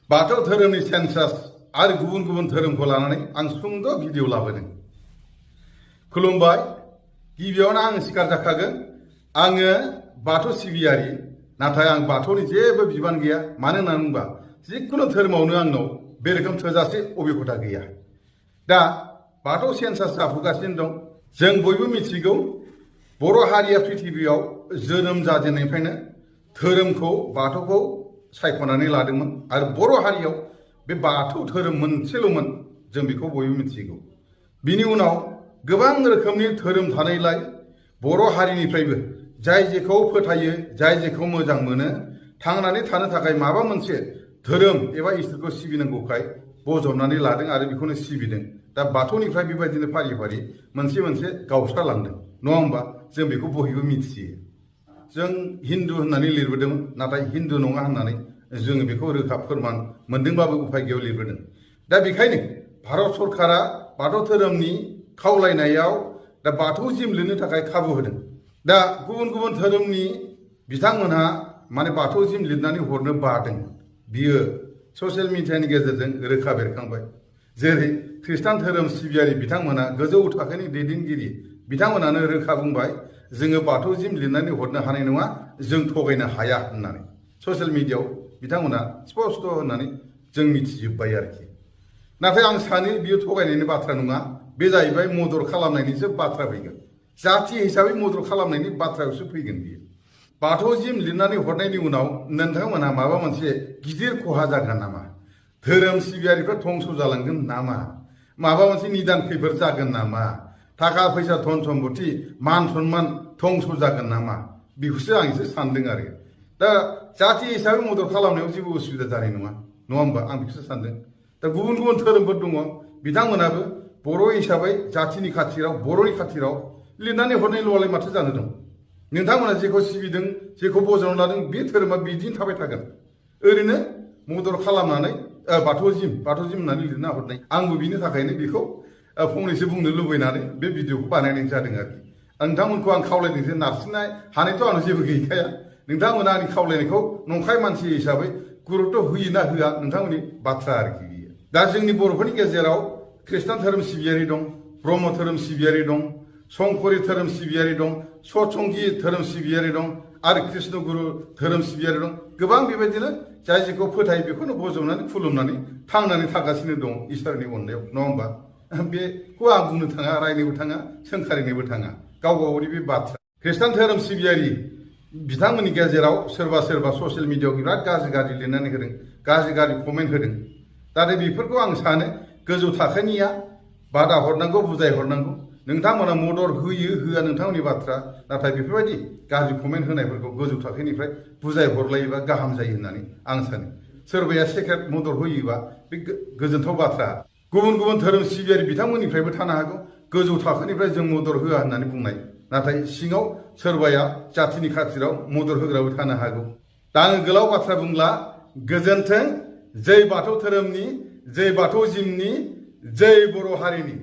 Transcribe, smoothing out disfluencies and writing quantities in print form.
बाथौ धोरोमनि सेन्सास आरो गुबुन गुबुन धोरोमखौ लानानै आं सुंद' भिडिअ लाबोदों। खुलुमबाय। गिबियावनो आं सिखार जाखागोन, आङो बाथौ सिबियारि, नाथाय आं बाथौनि जेबो बिबान गैया। मानो होननानै बुंबा जिखुनु धोरोमावनो आंनाव बे रोखोम थोजासे अबिगथा गैया। दा बाथौ सेन्सास जाफुगासिनो दं। जों बयबो मिथिगौ, बर' हारिया पृथिबियाव जोनोम जाजेननायनिफ्रायनो धोरोमखौ बाथौखौ सायख'नानै लादोंमोन आरो बर' हारियाव बे बाथौ धोरोम मोनसेल'मोन, जों बेखौ बयबो मिथिगौ। बिनि उनाव गोबां रोखोमनि धोरोम थानायलाय बर' हारिनिफ्रायबो जाय जेखौ फोथायो, जाय जेखौ मोजां मोनो, थांनानै थानो थाखाय माबा मोनसे धोरोम एबा इसोरखौ सिबिनांगौखाय बजबनानै लादों आरो बेखौनो सिबिदों। दा बाथौनिफ्राय बेबायदिनो फारि फारि मोनसे मोनसे गावस्रालांदों, नङा होमबा? जों बेखौ बयबो मिथियो। जों हिन्दु होननानै लिरबोदोंमोन, नाथाय हिन्दु नङा होननानै जोङो बेखौ रोखा फोरमान मोनदोंबाबो उफाय गैयाव लिरबोदों। दा बेखायनो भारत सरकारा बाथौ धोरोमनि खावलायनायाव दा बाथौ जिम लिरनो थाखाय खाबु होदों। दा गुबुन गुबुन धोरोमनि बिथांमोनहा माने बाथौ जिम लिरनानै हरनो बादों। बियो ससियेल मिडियानि गेजेरजों रोखा बेरखांबाय। जेरै खृष्टान धोरोम सिबियारि बिथांमोना गोजौ थाखोनि दैदेनगिरि बिथांमोनानो रोखा बुंबाय, जोङो बाथौ जिम लिरनानै हरनो हानाय नङा, जों थगायनो हाया होननानै ससियेल मिडियायाव बिथांमोना स्पस्ट होननानै जों मिथिजोब्बाय आरोखि। नाथाय आं सानो बियो थगायनायनि बाथ्रा नङा, बे जाहैबाय मदद खालामनायनिसो बाथ्रा फैगोन। जाथि हिसाबै मदद खालामनायनि बाथ्रायावसो फैगोन बियो। बाथौ जिम लिरनानै हरनायनि उनाव नोंथांमोनहा माबा मोनसे गिदिर खहा जागोन नामा? धोरोम सिबियारिफ्रा धंस जालांगोन नामा? माबा मोनसे निदान खैफोद जागोन नामा? थाखा फैसा धन सम्पति मान सन्मान धंस जागोन नामा? बेखौसो आं एसे सानदों आरो। दा जाथि हिसाबै मदद खालामनायाव जेबो उसुबिदा जानाय नङा होमबा? आं बेखौसो सानदों। दा गुबुन गुबुन धोरोमफोर दङ, बिथांमोनाबो बर' हिसाबै जाथिनि खाथिराव, बर'नि खाथिराव लिरनानै हरनायल'आलाय माथो जानो दं? नोंथांमोना जेखौ सिबिदों, जेखौ बजबना लादों, बे धोरोमा बिदिनो थाबाय थागोन। ओरैनो मदद खालामनानै बाथौ जिम होननानै लिरना हरनाय। आंबो बिनि थाखायनो बेखौ फंनैसो बुंनो लुबैनानै बे भिडिअखौ बानायनाय जादों आरोखि। नोंथांमोनखौ आं खावलायदोंसो, नारसिननाय हानायथ' आंनाव जेबो गैखाया। नोंथांमोना आंनि खावलायनायखौ नंखाय मानसि हिसाबै गुरुत्व होयो ना होआ नोंथांमोननि बाथ्रा आरोखि बियो। दा जोंनि बर'फोरनि गेजेराव खृष्टान धोरोम सिबियारि दं, ब्रह्म धोरोम सिबियारि दं, संकरि धोरोम सिबियारि दं, सतसंगी धोरोम सिबियारि दं आरो कृष्णगुरु धोरोम सिबियारि दं। गोबां बेबायदिनो जाय जेखौ फोथायो बेखौनो बजबनानै खुलुमनानै थांनानै थागासिनो दं इसोरनि अननायाव, नङा होमबा? बेखौ आं बुंनो थाङा, रायनोबो थाङा, सोंखारिनोबो थाङा, गाव गावनि बे बाथ्रा। खृष्टान धोरोम सिबियारि बिथांमोननि गेजेराव सोरबा सोरबा ससियेल मिडियायाव बिराद गाज्रि लिरनानै होदों, गाज्रि कमेन्ट होदों। दा बेफोरखौ आं सानो गोजौ थाखोनिया बादा हरनांगौ, बुजाय हरनांगौ। नोंथांमोना मदद होयो होआ नोंथांमोननि बाथ्रा, नाथाय बेफोरबायदि गाज्रि कमेन्ट होनायफोरखौ गोजौ थाखोनिफ्राय बुजाय हरलायोबा गाहाम जायो होननानै आं सानो। सोरबाया सेक्रेट मदद होयोबा बे गोजोनथाव बाथ्रा। गुबुन गुबुन धोरोम सिबियारि बिथांमोननिफ्रायबो थानो हागौ गोजौ थाखोनिफ्राय जों मदद होआ होननानै बुंनाय, नाथाय सिङाव सोरबाया जाथिनि खाथिराव मदद होग्राबो थानो हागौ। दा आङो गोलाव बाथ्रा बुंला, गोजोन्थों। जै बाथौ धोरोमनि, जै बाथौ जिमनि, जै बर' हारिनि।